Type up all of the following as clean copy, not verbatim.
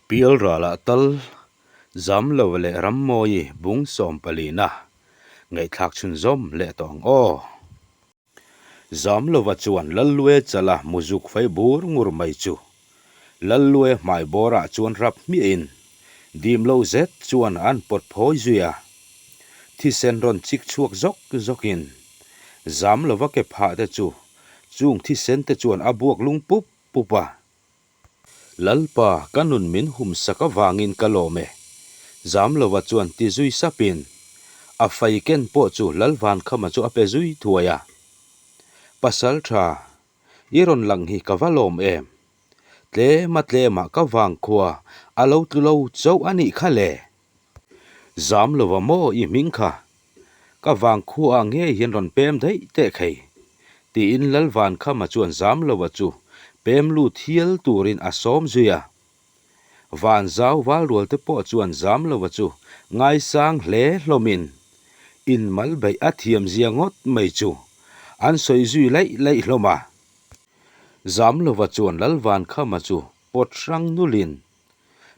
Pialralah tal Zamlo leh Rammawi bung sawmpalina ngaihthlak chhunzawm leh tawh ang aw. Zamlova chuan Lallue chala muzuk fai bur ngur mai chu Lallue hmai bawrah chuan rap hmiahin dim lo zet chuan an pawt phawi zui a. Thisen rawn chik chhuak zawk zawkin Zamlova ke phah te chu chung thisen te chuan a buak lung pup pup a. Lalpa, ka nun min hum sak avangin ka lawm e. Zamlova chuan ti zui sapin, a fai ken pawh chu Lalvankhama chu a pe zui thuai a. Pasal tha, i rawn lang hi ka va lawm em? Tlema tlemah ka vangkhua a lo tlu lo chauh a nih kha le. Zamlova maw i hming kha? Ka vangkhua ah ngei hian rawn pem daih teh khei, tiin Lalvankhama chuan Zamlova chu pem lut hial turin a sawm zui a. Vanzau valrualte pawh chuan Zamlova chu ngaisang hle hlawmin inmal beih a thiam zia ngawt mai chu an sawi zui laih laih hlawm a. Zamlova chuan Lalvankhama chu pawt hrang nulin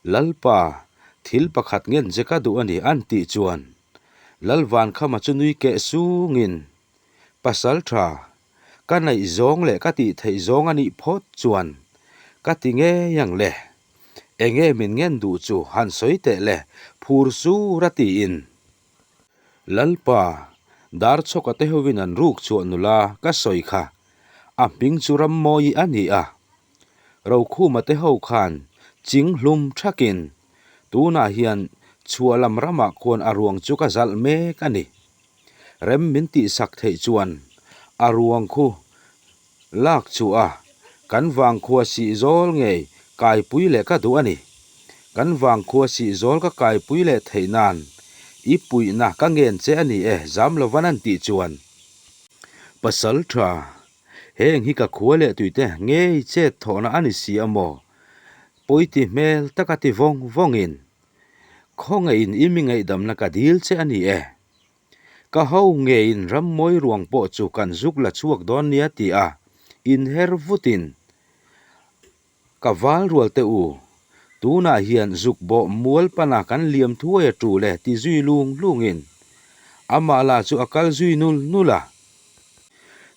Lalpa, thil pakhat ngen che ka duh a ni an tih chuan Lalvankhama chu nui keh sungin, Pasal tha, ka neih zawng leh ka tih theih zawng a nih phawt chuan ka ti ngei ang le. Enge min ngen duh chu han sawi teh le, phur sur a tiin. Lalpa, Darchhawka te hovin an ruk chhuah nula ka sawi kha, a hming chu Rammawi a ni a. Rokhuma te ho khan ching hlum thakin tunah hian chhuah lam ramah khuan a ruang chu ka zalh mek a ni. Rem min tihsak theih chuan a ruang khu lak chhuah a, kan vangkhua sih zawl ngei kaipui leh ka duh a ni. Kan vangkhua sih zawl ka kaipui leh theih nan i puihna ka ngen che a ni e zam lovan an tih chuan pasal tha Heng hi ka khua leh tuite ngei chet thawhna a ni si a maw? Pawiti hmel taka ti vawng vawngin, Khawngaihin i mi ngaihdamna ka dil che a ni e. Ka ho ngeiin rammawi ruang pawh chu kan zuk la chhuak dawn nia ti a inher vutin, Ka val rual teh u, tunah hian zuk bawh mual pana kan liam thuai a tul e ti zui lung lungin amah lah chu a kal zui nul nul a.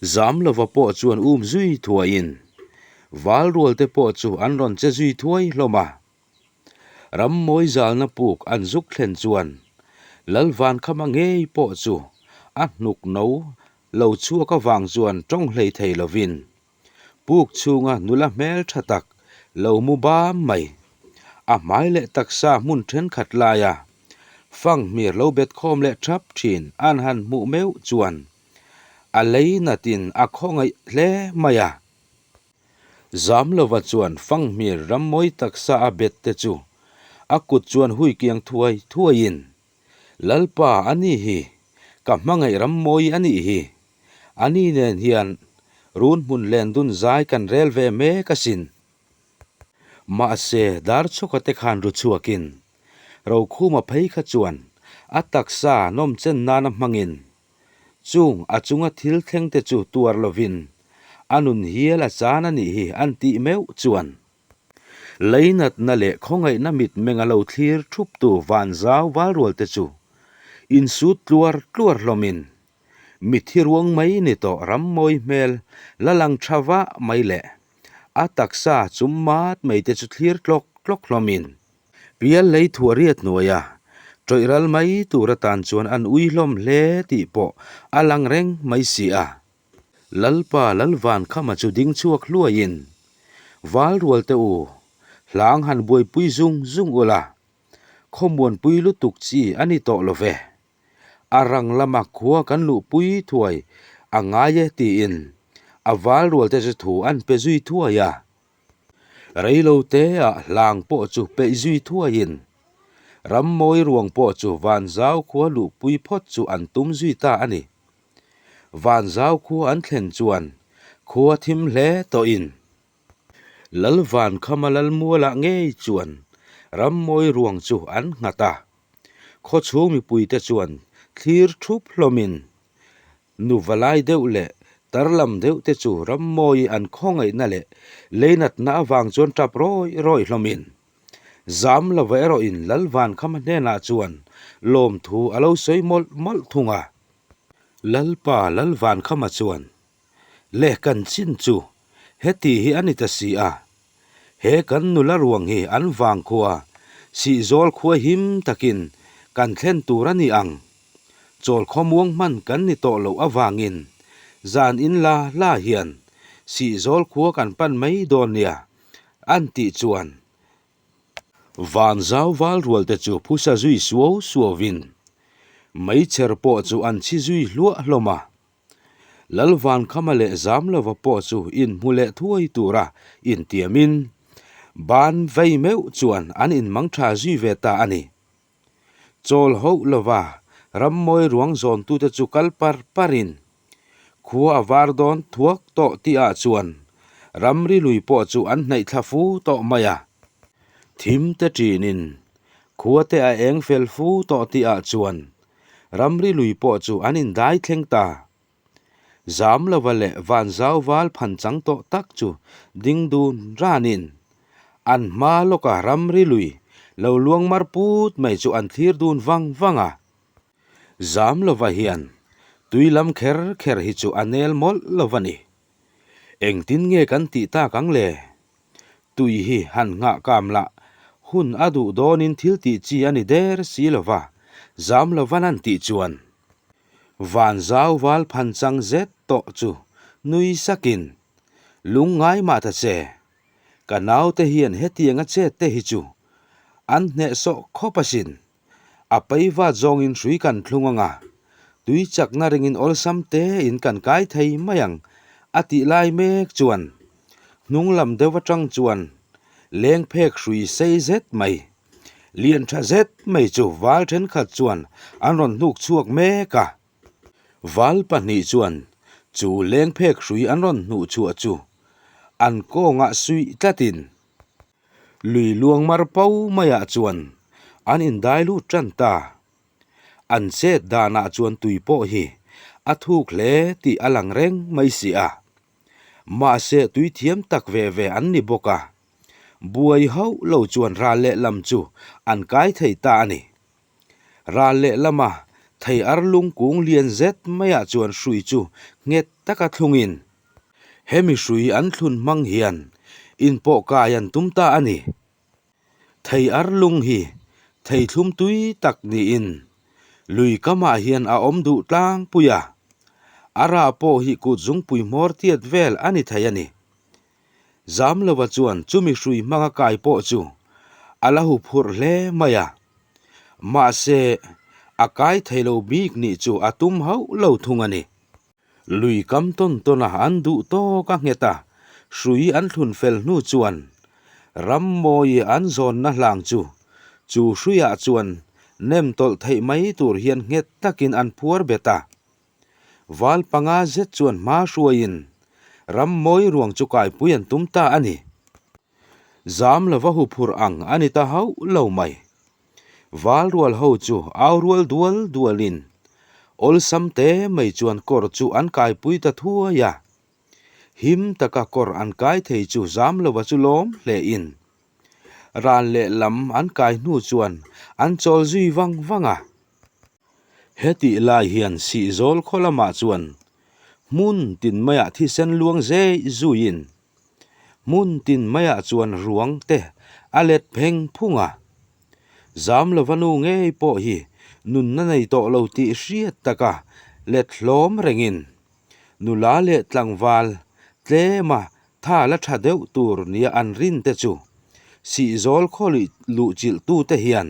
Zam lova pawh chuan um zui thuaiin val rual te pawh chu an rawn che zui thuai hlawm a. Rammawi zalna puk an zuk thlen chuan Lalvankhama ngei pawh chu a hnuk no lo chhuak avang chuan tawng hlei thei lovin Puk chhunga nula hmel tha tak lo mu bam mai. A hmai leh taksa hmun thenkhat laia fanghmir lo bet khawm leh thap thin an han hmuh meuh chuan a lei natin a khawngaih hle mai a. Zamlova chuan fanghmir rammawi taksa a bet te chu a kut chuan hui kiang thuai thuaiin, Lalpa a ni hi, ka hmangaih rammawi a nih hi. A ni nen hian run hmun len dun zai kan rel ve mek asin. Mahse, Darchhawka te khan ru chhuakin Rokhuma phei kha chuan a taksa nawmchen nana hmangin chung a chunga thil thleng te chu tuar lovin a nun hial a chan a nih hi an tih meuh chuan Leinatna leh khawngaihna mitmenga lo thlir thuptu vanzau valrual te chu insut tluar tluar hlawmin Mithi ruang mai ni tawh rammawi hmel la lang tha vah mai leh a taksa chum mat mai te chu thlir tlawk tlawk hlawmin pial lei thuah riat hnuaia tawih ral mai tur atan chuan an ui hlawm hle tih pawh a lang reng mai si a. Lalpa Lalvankhama chu ding chhuak hluaiin, Valrual te u, hlang han buaipui zung zung ula, khawmuanpui lutuk chi a ni tawh lo ve. A rang lama khua kan luhpui thuai a ngai e tiin a val rual te chu thu an pe zui thuai a. Reilo te ah hlang pawh chu peih zui thuaiin rammawi ruang pawh chu Vanzau khua luhpui phawt chu an tum zui ta a ni. Vanzau khua an thlen chuan khua thim hle tawhin Lalvankhama Lalmualah ngei chuan rammawi ruang chu an nghat a. Khawchhung mipuite chuan thlir thup hlawmin nu valai deuh leh tar lam deuh te chu rammawi an khawngaihna leh leinatna avang chuan tap rawi rawi hlawmin. Zam lova erawhin Lalvankhama hnenah chuan lawmthu a lo sawi mawlh mawlh thung a. Lalpa Lalvankhama chuan, Le kan chin chu heti hi a ni ta si a, he kan nula ruang hi an vangkhua Sihzawl khua him takin kan thlen tur a ni ang. Chawl khawmuang hman kan ni tawh loh avangin zan in la la hian Sihzawl khua kan pan mai dawn nia an tih chuan Van zau val rual te chu phusa zui suau suauvin meichher pawh chu an chhi zui hluah hlawm a. Lalvankhama leh Zamlova pawh chu inhmu leh thuai tura intiamin ban vei meuh chuan an inmang tha zui ve ta a ni. Chawl hauh lova rammawi ruang zawntute chu kal par parin khua a var dawn thuak tawh tihah chuan ramri lui pawh chu an hnaih thla fu tawh mai a. Thim te ṭinin khua te a eng fel fu tawh tihah chuan ramri lui pawh chu an indai thleng ta. Zamlova leh Vanzau val phan chang tawh tak chu ding dun ranin an hma lawka ramri lui lo luang mar put mai chu an thlir dun vang vang a. Zamlova hian tui lam kher kher hi chu a nel mawlh lo va ni. Engtin nge kan tih tak ang le? Tui hi han nghah kam lah hun a duh dawnin thil tih chi a ni der si lova, Zamlovan an tih chuan Van zau val phan chang zet tawh chu nui sakin, Lung ngai mah ta che, ka naute hian hetianga chet te hi chu an hnehsawh khawp asin. A pei vat zawngin hrui kan thlung anga, tui chakna ringin awlsam tein kan kai thei mai ang a tih lai mek chuan hnung lam deuh atang chuan leng phek hrui sei zet mai Lian tha zet mai chu val thenkhat chuan an rawn hnuk chhuak mek a. Val pahnih chuan chu lengphek hrui an rawn hnuh chhuah chu an kawngah suih tlatin lui luang mar po maiah chuan an indai lut tan ta. An chet danah chuan tui pawh hi a thuk hle tih a lang reng mai si a. Mahse tui thiam tak ve ve an ni bawk a. Buai hauh lo chuan ral lehlam chu an kai thei ta a ni. Ral lehlama thei ar lung kung lian zet maiah chuan hrui chu nghet taka thlungin hemi hrui an thlun hmang hian inpawh kai an tum ta a ni. Thei ar lung hi thei thlum tui tak niin lui kamah hian a awm duh tlangpui a, a rah pawh hi kut zungpui hmawr tiat vel a ni thei a ni. Zamlova chuan chumi hrui hmanga kai pawh chu a la huphurh hle mai a, mahse a kai thei lo bik nih chu a tum hauh lo thung a ni. Lui kam tawn tawn a an duh tawk a nghet a, hrui an thlun fel hnu chuan rammawi an zawnna hlang chu chu hruiah chuan nem tawlh theih mai tur hian nghet takin an phuar bet a. Val panga zet chuan hma hruaiin ram mawi ruang chu kaipui an tum ta a ni. Zam lova huphurh ang a ni ta hauh lo mai. Val rual ho chu au rual dual dualin awlsam te mai chuan kawr chu an kaipui ta thuai a. Him taka kawr an kai thei chu zam lova chu lawm hlein ral lehlam an kai hnu chuan an chawl zui vang vang a. Hetih lai hian Sihzawl khaw lamah chuan hmun tin maiah thisen luang zei zuiin hmun tin maiah chuan ruang te a let pheng phung a. Zam lova nu ngei pawh hi nunna nei tawh lo tih hriat taka let hlawm rengin nula leh tlangval tlema tha la tha deuh tur nia an rin te chu Sihzawl khaw luhchilh tute hian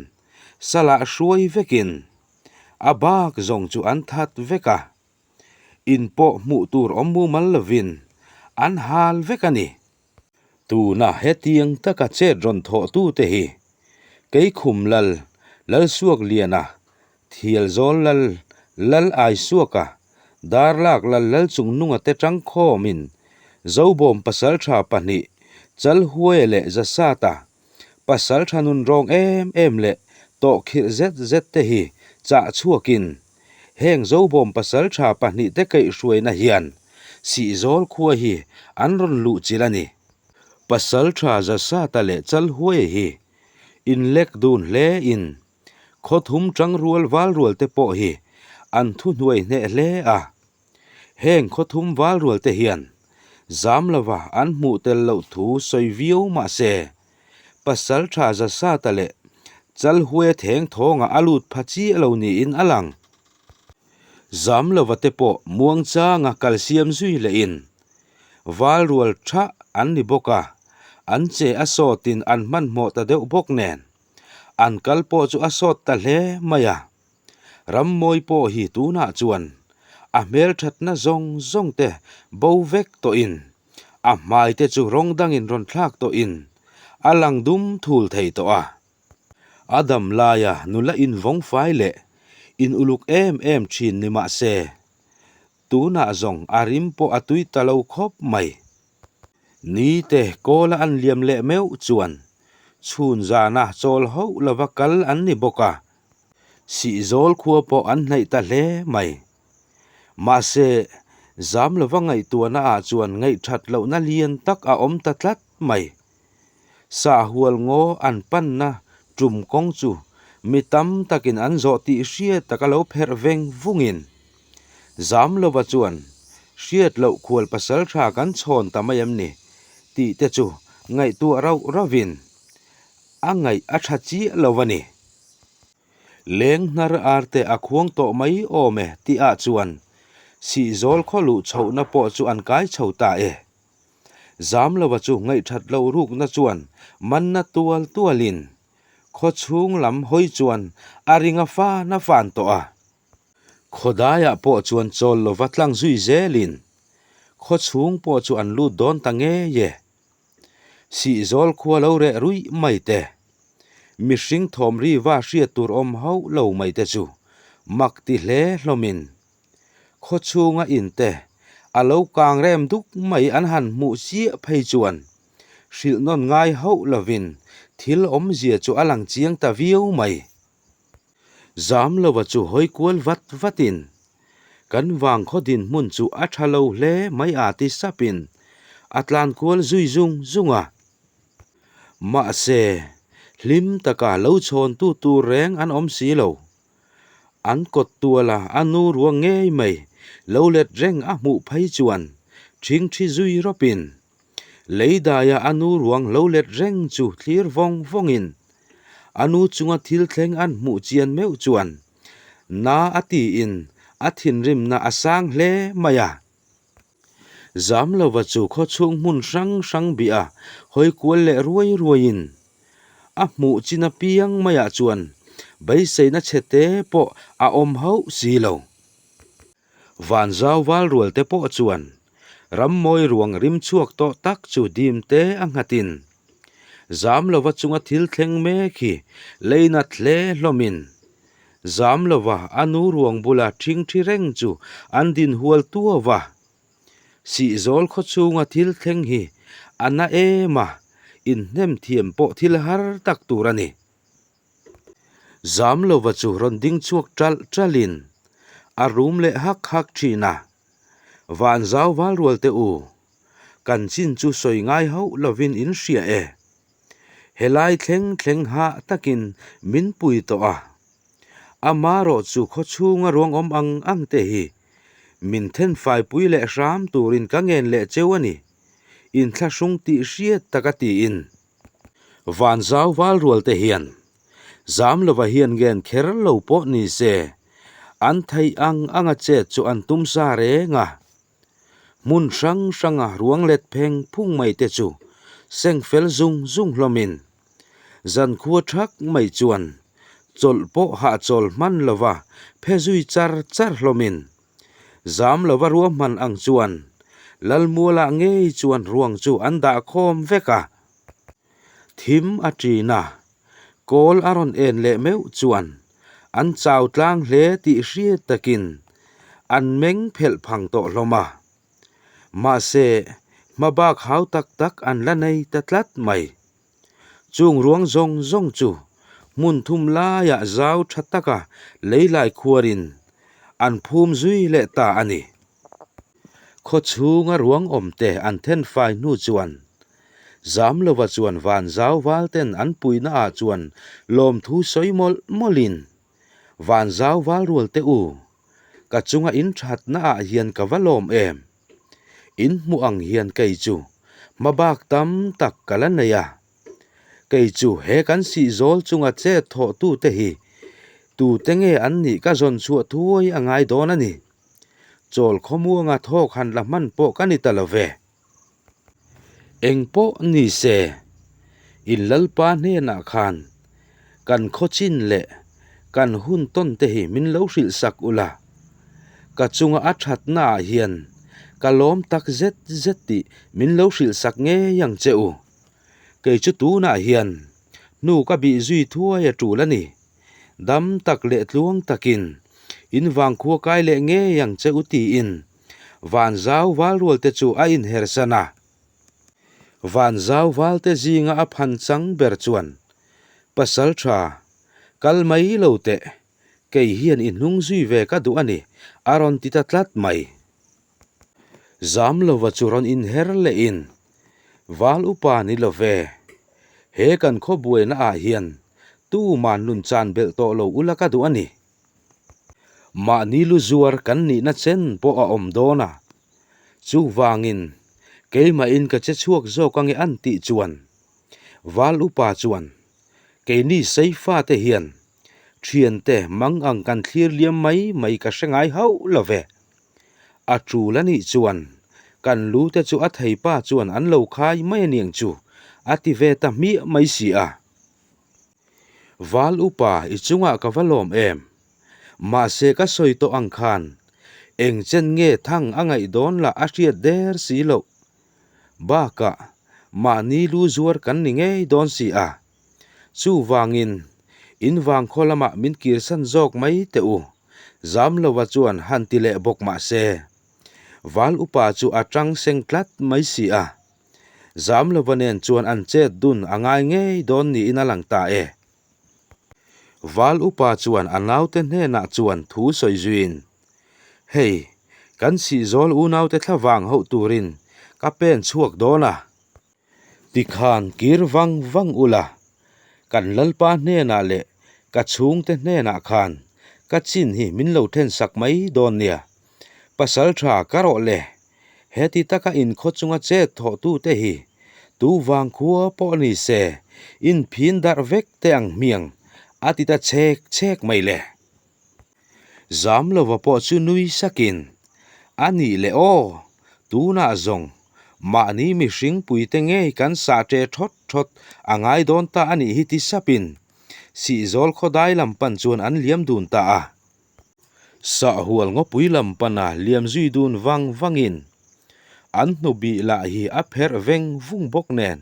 Salah hruai vekin a bak zawng chu an that vek a, in pawh hmuh tur awm mumal lovin an hal vek a ni. Tuna hetiang taka chet rawn thawhtute hi Keikhum Lal, Lalsuakliana, Thialzawl Lal, Lal Aisuaka, Darlak Lal Lalchungnunga te tangkhawmin Zobawm pasaltha pahnih Chalhuaia leh Zasata Pasal tha nun rawng em em leh tawh khirh zet zet te hi chah chhuakin heng Zobawm pasal tha pahnihte kaihhruaina hian Sihzawl khua hi an rawn luh chilh a ni. Pasal tha Zasata leh Chalhuaia hi. Inlek dun hle in khaw thum tangrual val rual te pawh hi an thuhnuai hneh hle a. Heng khaw thum val rual te hian zam lova an hmuh tel loh thu sawi viau mah se, pasal tha Zasata leh Chalhue theng thawngah a lut pha chiah lo niin a lang. Zam lova te pawh muangchanga kal siam zui lehin val rual tha an ni bawk a, an che a sawtin an hmanhmawh ta deuh bawk nen an kal pawh chu a sawt ta hle mai a. Rammawi pawh hi tunah chuan a hmelthatna zawng zawng te bo vek tawhin a hmai te chu rawng dangin rawn thlak tawhin a lang dum thul thei tawh a. A dam laia nula invawng fai leh in uluk em em thin ni mah se, tunah zawng a rim pawh a tui ta lo khawp mai. Ni te kawla an liam leh meuh chuan chhun zana chawl hauh lova kal an ni bawk a, Sihzawl khua pawh an hnaih ta hle mai. Mahse, zam lova ngaihtuahna ah chuan ngaihthat lohna lian tak a awm ta tlat mai. Sahhual ngaw an panna tum kawng chu mi tam takin an zawh tih hriat taka lo pherh veng vungin Zamlova chuan hriat loh khual pasal tha kan chhawn ta mai em ni tih te chu ngaihtuah rauh rauhin a ngaih a tha chiah lo a ni. Leng hnar arte a khuang tawh mai awm e tih ah chuan Sihzawl khaw luh chhohna pawh chu an kai chho ta e. Zamlova chu ngaihthat loh rukna chuan manna tual tualin khaw chhung lam hawi chuan a ring a fan a fan tawh a. Khaw daiah pawh chuan chawl lova tlang zui zelin khaw chhung pawh chu an lut dawn ta ngei e. Sihzawl khua lo reh ruih mai te, mihring thawm ri va hriat tur awm hauh lo mai te chu mak ti hle hlawmin Khaw chhunga in te a lo kang rem duk mai an han hmuh chiah phei chuan hrilh nawn ngai hauh lovin thil awmzia chu a lang chiang ta viau mai. Zamlova chu hawi kual vat vatin kan vangkhaw dinhmun chu a tha lo hle mai a ti sapin a tlan kual zui zung zung a. Mahse, hlim taka lo chhawntu tur reng an awm si lo. An kawt tuala a nu ruang ngei mai lo let reng a hmuh phei chuan ṭhingṭhi zui rawpin leidaia a nu ruang lo let reng chu thlir vawng vawngin a nu chunga thil thleng an hmuh chian meuh chuan na a tiin a thinrimna a sang hle mai a. Zamlova chu khawchhung hmun hrang hrang bih a hawi kual leh ruai ruaiin a hmuh chin apiang maiah chuan beiseina chhe te pawh a awm hauh si lo. Vanzau val rual te pawh chuan rammawi ruang rim chhuak tawh tak chu dim te a nghatin Zamlova chunga thil thleng mek hi leinat hle hlawmin Zam lova a nu ruang bula ṭhingṭhi reng chu an din hual tuau va. Sihzawl khaw chhunga thil thleng hi a na em a, inhnem thiam pawh thil har tak tur a ni. Zam lova chu rawn ding chhuak ṭalh ṭalhin a rum leh hak hak ṭhin a, Van zau val rual teh u, kan chin chu sawi ngai hauh lovin in hria e. Helai thleng thleng hah takin min pui tawh a, amarawh chu khaw chhunga ruang awm ang ang te hi min thenfai pui leh hram turin ka ngen leh cheu a ni, inthlahrung tih hriat taka tiin Vanzau val rual te hian zam lova hian ngen kher lo pawh ni se an theih ang anga chet chu an tum sa reng a. Hmun hrang hranga ruang let pheng phung mai te chu seng fel zung zung hlawmin zankhua thak mai chuan chawlh pawh hahchawl hman lova phe zui char char hlawmin zam lova ruahman ang chuan Lalmualah ngei chuan ruang chu an dah khawm vek a. Thim a ṭin a, kawl a rawn en leh meuh chuan an chau tlang hle tih hriat takin an meng phelh phang tawh hlawm a. Mahse, hmabak hau tak tak an la nei ta tlat mai. Chung ruang zawng zawng chu hmun thum laiah zau tha taka leilai khuarin an phum zui leh ta a ni. Khaw chhunga ruang awmte an thenfai hnu chuan. Zamlova chuan Vanzau valten an puihna ah chuan lawmthu sawi mawlh mawlhin, Vanzau val rual teh u, ka chunga in thatna ah hian ka va lawm em? In hmuh ang hian kei chu hmabak tam tak ka la nei a. Kei chu he kan sihzawl chunga chet thawhtute hi tute nge an nih ka zawn chhuah thuai a ngai dawn a ni. Chawl khawmuanga thawk han la hman pawh ka ni ta lo ve. Eng pawh ni se, in Lalpa hnenah khan kan khawchin leh kan hun tawn te hi min lo hrilh sak ula, ka chunga a thatnaah hian ka lawm tak zet zet tih min lo hrilh sak ngei ang che u. Kei chu tunah hian hnu ka bih zui thuai a tul a ni. Dam tak leh tluang takin in vangkhua kai leh ngei ang che u tiin Vanzau valrualte chu a inhersan a. Vanzau valte zinga a phan chang ber chuan, Pasal tha, kal mai lo teh, kei hian i hnung zui ve ka duh a ni, a rawn ti ta tlat mai. Zamlova chu rawn inher lehin, Val upa ni lo ve, he kan khaw buaina ah hian tuman nun chan belh tawh lo ula ka duh a ni. Mahni lu zuar kan nihna chen pawh a awm dawn a, chuvangin keimahin ka che chhuak zawk ange an tih chuan Val upa chuan keini Seifa te hian thiante mang ang kan thlir liam mai mai ka hre ngai hauh lo ve. A tul a nih chuan kan lu te chu a theipa chuan an lo khai mai aniang chu a ti ve ta hmiah mai si a. Val upa i chungah ka va lawm em? Mahse ka sawi tawh ang khan eng chen nge thang a ngaih dawn lah a hriat der si loh. Bakah mahni lu zuar kan ni ngei dawn si a. Chuvangin in vangkhaw lamah min kirsan zawk mai teh u, Zamlova chuan han ti leh bawk mahse Val upa chu a tang seng tlat mai si a. Zamlova nen chuan an chet dun a ngai ngei dawn niin a lang ta e. Val upa chuan a naute hnenah chuan thu sawi zuiin, Hei, kan sihzawl unaute thlavang hauh turin ka pen chhuak dawn a. Tikhan kir vang vang ula, kan Lalpa hnenah leh ka chhungte hnenah khan ka chin hi min lo then sak mai dawn nia. Pasal tha ka rawh le, heti taka inkhaw chunga chet thawhtute hi tu vang khua pawh ni se inphin darh vek te ang hmiang a ti ta chhek chhek mai le. Zamlova pawh chu nui sakin, A nih le aw, tunah zawng mahni mihring puite ngei kan sah ṭe thawt thawt a ngai dawn ta a nih hi ti sapin Sihzawl khawdai lam pan chuan an liam dun ta a. Sahhual ngawpui lam pana liam zui dun vang vangin an hnubih lah hi a pherh veng vung bawk nen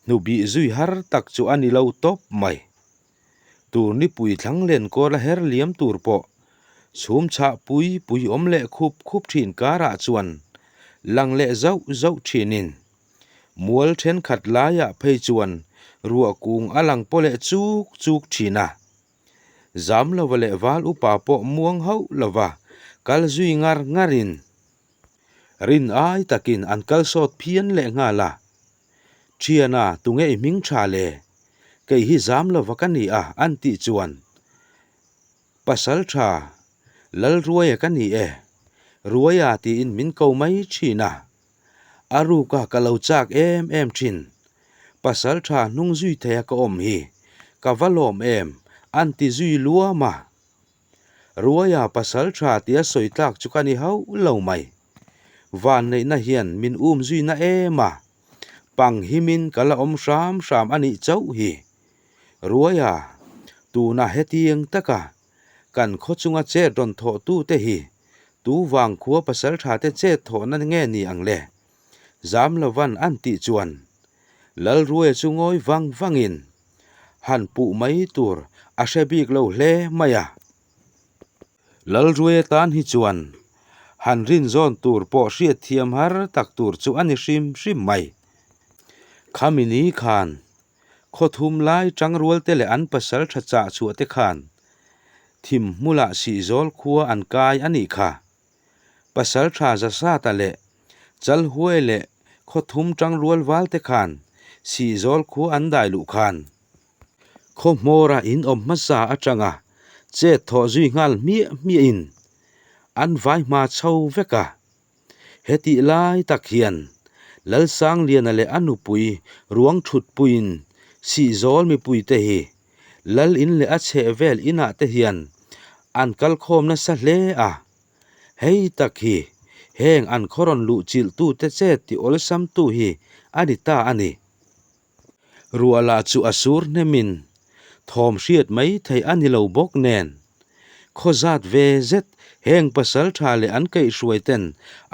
hnubih zui har tak chu a ni lo tawp mai. Tur nipui thlang len kawl a her liam tur pawh chhum chhah pui pui awm leh khup khup thin karah chuan lang leh zauh zauh thinin mual thenkhat laiah phei chuan ruah kung a lang paw leh chuk chuk thin a. Zamlova leh Val upa pawh muang hauh lova kal zui ngar ngarin rin ai takin an kal sawt phian leh nghal a. Thiana, tunge i hming tha le? Kei hi Zamlova ka ni a, an tih chuan Pasal tha, Lalruaia ka ni e, Ruaia tiin min ko mai thin a. A ruka ka lo chak em em thin. Pasal tha hnung zui theia ka awm hi ka va lawm em an ti zui luam a. Ruaia pasal tha tia sawi tlak chu ka ni hauh lo mai. Vanneihna hian min um zui na em a, pang himin ka la awm hram hram a nih chauh hi. Ruaia, tuna hetiang taka kan khaw chunga chet rawn thawh tute hi tu vang khua pasal tha te chet thawhna nge ni ang le? Zam lovan an tih chuan Lalruaia chu ngawi vang vangin han puh mai tur a hre bik lo hle mai a. Lalruaia tan hi chuan han rinzawn tur pawh hriatthiam har tak tur chu a ni hrim hrim mai. Khami ni khan Khaw thum lai tangrualte leh an pasal tha chah chhuah te khan thim hmulah Sihzawl khua an kai a nih kha. Pasal tha Zasata leh Chalhuai leh khaw thum tangrual val te khan Sihzawl khua an dai luh khan khaw hmawra in awm hmasa atanga chet thawh zui nghal hmiah hmiahin an vai hma chho vek a. Hetih lai tak hian Lalsangliana leh a nupui ruang thutpuiin Sihzawl mipuite hi Lal in leh a chhehvel inah te hian an kalkhawm nasa hle a. Hei tak hi heng an khaw rawn luh chilhtute chet ti awlsamtu hi a ni ta a ni. Ruah lah chu a sur hnemin thawm hriat mai theih a ni lo bawk nen. Khaw zat ve zet heng pasal tha leh an kaihhruai ten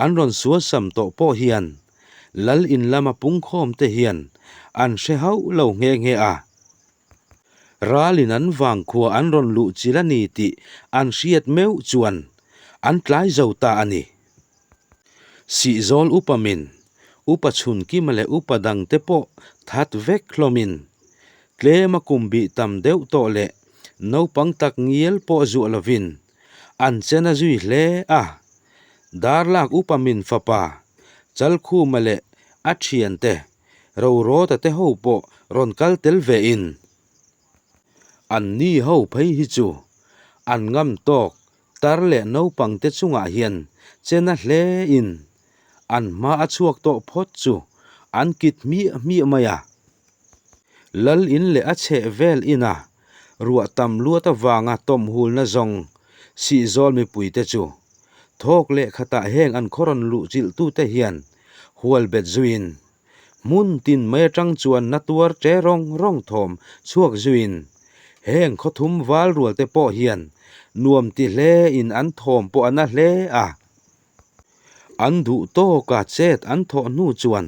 an rawn sualsam tawh pawh hian Lal in lama pungkhawm te hian an hre hauh lo nghe nghe a. Ralin an vangkhua an rawn luh chil a ni tih an hriat meuh chuan an tlai zo ta a ni. Sihzawl upa min, upa chhunkima leh upa dangte pawh that vek hlawmin, tlema kum bih tam deuh tawh leh naupang tak ngial pawh zuah lovin an chen a zui hle a. Darlak upa min fapa Chalkhuma leh a thiante Rorawta te ho pawh rawn kal tel vein, an ni ho phei hi chu an ngam tawk Tar leh naupang te chungah hian chena hle in an hma a chhuak tawh phawt chu an kit hmiah hmiah mai a. Lal in leh a chheh vel ina ruah tam luat avanga tawmhulna zawng Sihzawl mipui te chu thawk leh khatah heng an khaw rawn luh chilh tute hian hual bet zuiin Hmun tin mai atang chuan na tuar che rawng rawng thawm chhuak zuiin heng khawthum val rual te pawh hian nuam ti hle in an thawm pawh a na hle a. An duh tawka chet an thawh hnu chuan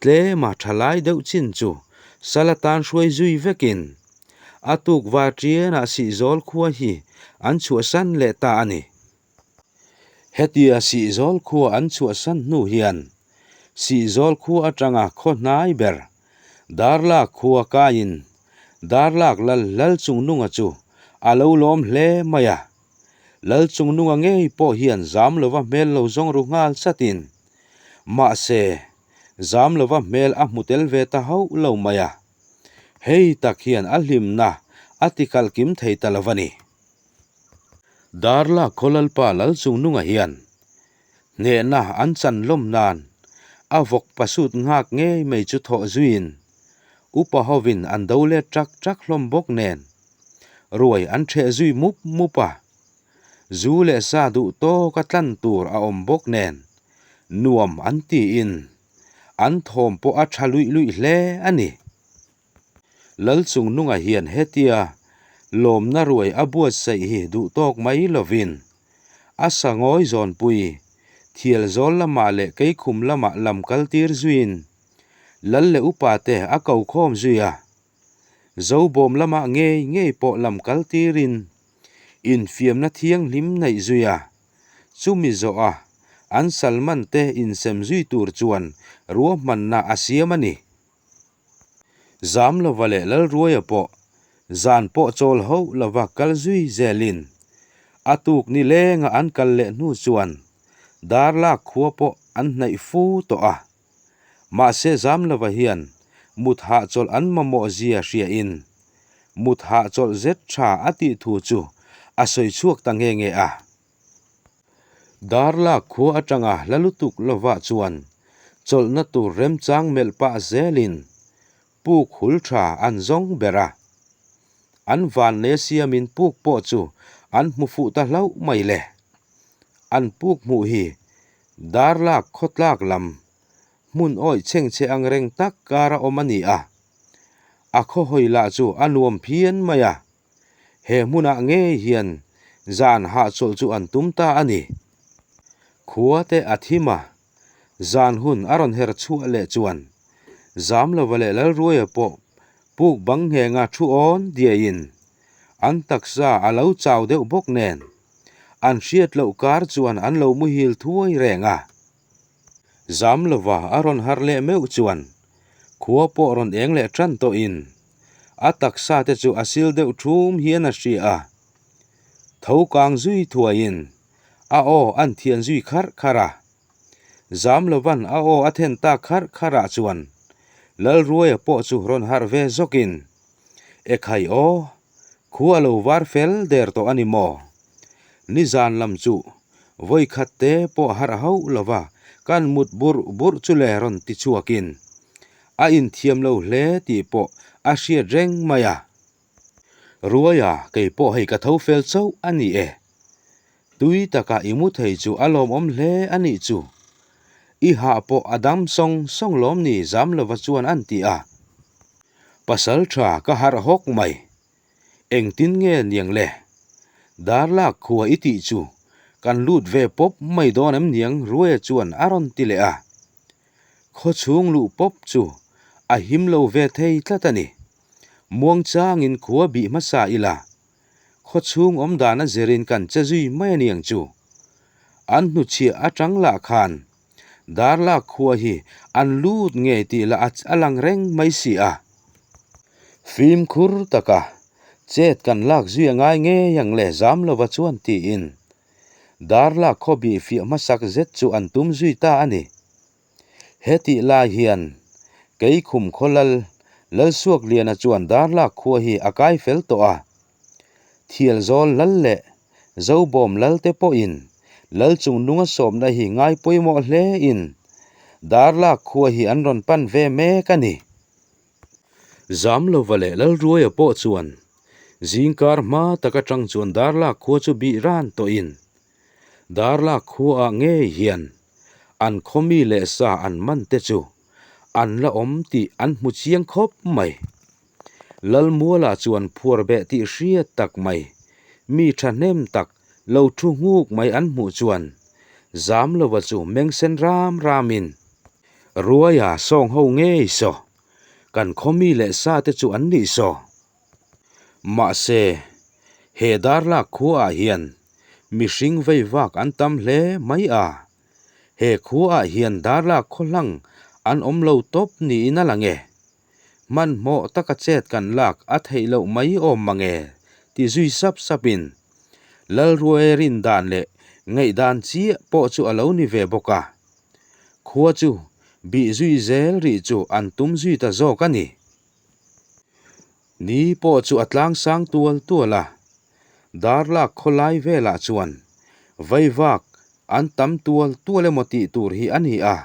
tlema thalai deuh chin chu sal atan hruai zui vekin a tuk var tianah Sihzawl khua hi an chhuahsan leh ta a ni. Hetia Sihzawl khua an chhuahsan hnu hian Sihzawl khua atanga khaw hnai ber Darlak khua kaiin Darlak lal Lalchungnunga chu a lo lawm hle mai a. Lalchungnunga ngei pawh hian zam lova hmel lo zawng ru nghal chatin mahse zam lova hmel a hmu tel ve ta hauh lo mai a. Hei tak hian a hlimna a tikalhkim thei ta lo a ni. Darlak khaw Lalpa Lalchungnunga hian hnehna an chan lawm nan a vawk pasut nghak ngei mai chu thawh zuiin upa hovin an do let ṭak ṭak hlawm bawk nen ruai an ṭheh zui mup mup a, zu leh sa duh tawka tlan tur a awm bawk nen nuam an tiin an thawm pawh a ṭha luih luih hle a ni. Lalchungnunga hian hetia lawmna ruai a buatsaih hi duh tawk mai lovin a sangawi zawnpui thialzawl lamah leh keikhum lamah lam kal tir zuiin Lal leh upa te a ko khawm zui a, Zobawm lamah ngei ngei pawh lam kal tirin infiamna thianghlim neih zui a, chumi zawha an salman te insem zui tur chuan ruahmanna a siam a ni. Zamlova leh Lalruaia pawh zan pawh chawl hauh lova kal zui zelin a tuk ni lenga an kal leh hnu chuan Darlak khua pawh an hnaih fu tawh a. Mahse Zamlova hian mut hahchawlh an mamawh zia hriain mut hahchawlh zet tha a tih thu chu a sawi chhuak ta nge nge a. Darlak khua atanga hla lutuk lovah chuan chawlhna tur remchang melh pah zelin puk hul tha an zawng ber a. An vanne siamin puk pawh chu an hmu fuh ta hlauh mai le. An puk hmuh hi Darlak khawtlak lam hmun awih chhengchhe ang reng tak kara awm a ni a. A khawhawi lah chu a nuam phian mai a. He hmunah ngei hian zan hahchawlh chu an tum ta a ni. Khua te a thim a, zan hun a rawn her chhuah leh chuan Zamlova leh Lalruaia pawh puk bang nghenga thu awn diaiin an taksa a lo chau deuh bawk nen an hriat loh kar chuan an lo muhil thuai reng a. Zamlova a rawn harh leh meuh chuan khua pawh rawn eng leh tan tawhin A taksa te chu a sil deuh thum hian a hria a, tho kang zui thuaiin a aw an thian zui kharh kharh a. Zam lovan a aw a then tak kharh kharh ah chuan Lalruaia pawh chu rawn harh ve zawkin, Ekhai aw, khua a lo var fel der tawh a ni maw? Nizan lam chu vawikhat te pawh harh hauh lova kan mut burh burh chu le rawn ti chhuakin a inthiam lo hle tih pawh a hriat reng mai a. Ruaia, kei pawh hei ka tho fel chauh a ni e. Tui taka i mu thei chu a lawmawm hle a nih chu. I hah pawh a dam sawng sawng lawm ni Zamlova chuan an ti a. Pasal tha ka harh hawk mai. Engtin nge niang le? Darlak khua i tih chu kan lut ve pawp mai dawn em niang Ruaia chuan a rawn ti leh a. Khawchhung luh pawp chu a him lo ve thei tlat a ni. Muangchangin khua bih hmasa ila, khawchhung awm dan a zirin kan che zui mai a niang chu. An hnuchhiah atang lah khan Darlak khua hi an lut ngei tih lah a lang reng mai si a. Fimkhur taka chet kan lak zui a ngai ngei ang le Zamlova chuan tiin Darlak khaw bih fiah hmasak zet chu an tum zui ta a ni. Hetih lai hian Keikhum khaw lal Lalsuakliana chuan Darlak khua hi a kai fel tawh a. Thialzawl lal leh Zobawm lal te pawhin lal chungnunga sawmna hi ngai pawimawh hle in Darlak khua hi an rawn pan ve mek a ni. Zamlova leh Lalruaia pawh chuan zingkar hma tak atang chuan Darlak khua chu bih ran tawhin Darlak khuaah ngei hian an khawmi leh sa an man te chu an la awm tih an hmu chiang khawp mai. Lalmuala chuan phuar beh tih hriat tak mai, mi thahnem tak lo thu nghuk mai an hmuh chuan Zamlova chu mengsen ram ramin, Ruaia sawng ho ngei saw, kan khawmi leh sa te chu an nih saw. Mahse, he darlak khuaah hian mihring vei vak an tam hle mai a, he khuaah hian darlak khaw hlang an awm lo tawp niin a lang e. Hmanhmawh taka chet kan lak a theih loh mai awm mange ti zui sap sapin Lalruaia rin dan leh ngaihdan chiah pawh chu a lo ni ve bawk a. Khua chu bih zui zel rih chu an tum zui ta zawk a ni. Ni pawh chu a tlang sang tual tual a, Darlak khawlai velah chuan vaivak an tam tual tual emaw tih tur hi a ni a.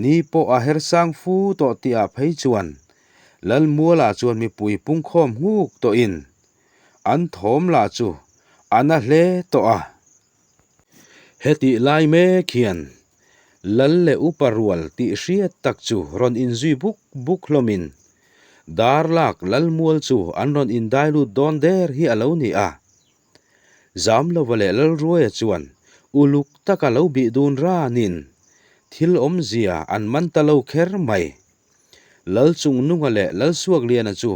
Ni pawh a her sang fu tawh tihah phei chuan Lalmualah chuan mipui pungkhawm nghuk tawhin an thawm lah chu a na hle tawh a. Hetih lai mek hian Lal leh upa rual tih hriat tak chu rawn inzui buk buk hlawmin Darlak Lalmual chu an rawn indai lut dawn der hi a lo ni a. Zamlova leh Lalruaia chuan uluk taka lo bih dun ranin thil awmzia an man ta lo kher mai. Lalchungnunga leh Lalsuakliana chu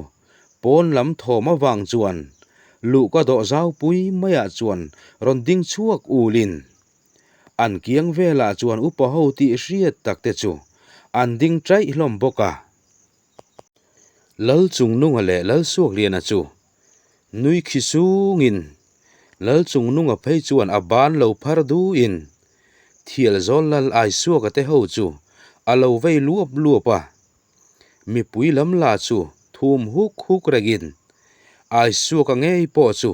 pawn lam thawm avang chuan luhka dawh zaupui maiah chuan rawn ding chhuak ulin an kiang velah chuan upa ho tih hriat tak te chu an ding chaih hlawm bawk a. Lalchungnunga leh Lalsuakliana chu nui khi sungin Lalchungnunga phei chuan a ban lo phar duhin Thialzawl lal Aisuaka te ho chu a lo vei luap luap a. Mipui lam lah chu thum huk huk rengin Aisuaka ngei pawh chu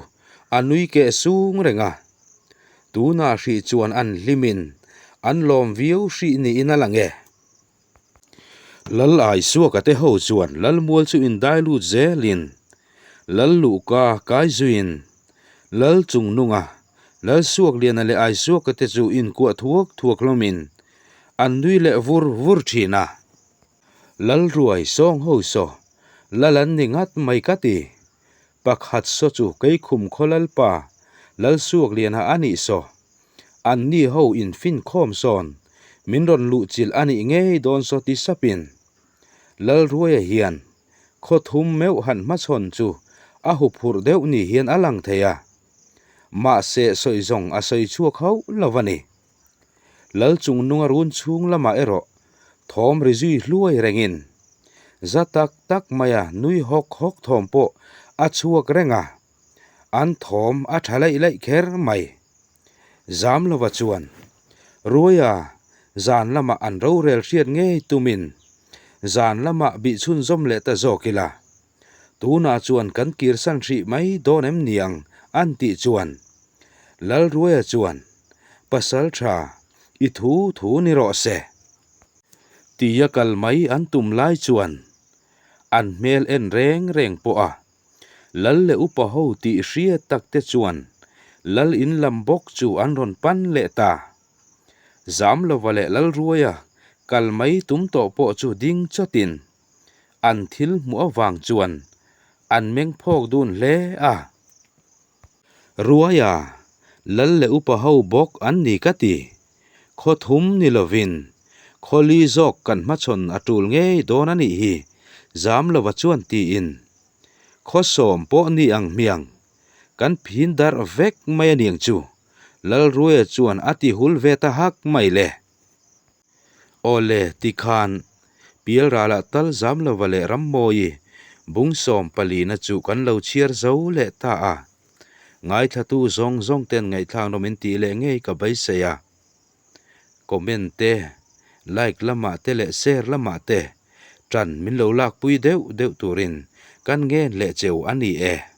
a nui keh sung reng a. Tunah hrih chuan an hlimin an lawm viau hrih niin a lang e. Lal Aisuaka te ho chuan Lalmual chu indai lut zelin Lal Luhka kai zuiin Lal Chungnunga, Lal Suakliana leh Aisuaka te chu inkuah thuak thuak hlawmin an nui leh vur vur thin a. Lal Ruai sawng ho saw Lal an ni ngat mai ka ti. Pakhat saw chu Keikhum khaw Lalpa Lal Suakliana a nih saw. An ni ho in fin khawm sawn min rawn luh chilh a nih ngei dawn saw ti sapin Lalruaia hian khaw thum meuh han hmachhawn chu a huphurh deuh ni hian a lang thei a, mahse sawi zawng a sawi chhuak hauh lo a ni. Lalchungnunga run chhung lamah erawh thawm ri zui hluai rengin za tak tak maia nui hawk hawk thawm pawh a chhuak reng a. An thawm a tha laih laih kher mai. Zamlova chuan Ruaia zan lamah an rorel hriat ngei tumin Zan lamah bih chhunzawm leh ta zawk ila. Tunah chuan kan kirsan hrih mai dawn em niang an tih chuan Lalruaia chuan, Pasal tha, i thu thu ni rawh se. Tia kal mai an tum lai chuan an hmel en reng reng pawh a Lal leh upa ho tih hriat tak te chuan Lal in lam bawk chu an rawn pan leh ta. Zamlova leh Lalruaia kal mai tum tawh pawh chu ding chawtin an thil hmuh avang chuan an meng phawk dun hle a. Ruaia, Lal leh upa ho bawk an ni ka ti. Khaw thum ni lovin khaw li zawk kan hmachhawn a tul ngei dawn a nih hi, Zamlova chuan tiin. Khaw sawm pawh ni ang hmiang, kan phin darh vek mai a niang chu, Lalruaia chuan a ti hul ve ta hak mai le. Awle, tikhan Pialralah tal Zamlova leh Rammawi bung sawm palina chu kan lo chhiar zo leh ta a. Ngaithlatu zawng zawng ten ngaihthlak nawm in tih leh ngei ka beisei a. Comment te, like lamah te leh share lamah te tan min lo lakpui deuh deuh turin kan ngen leh cheu a ni e.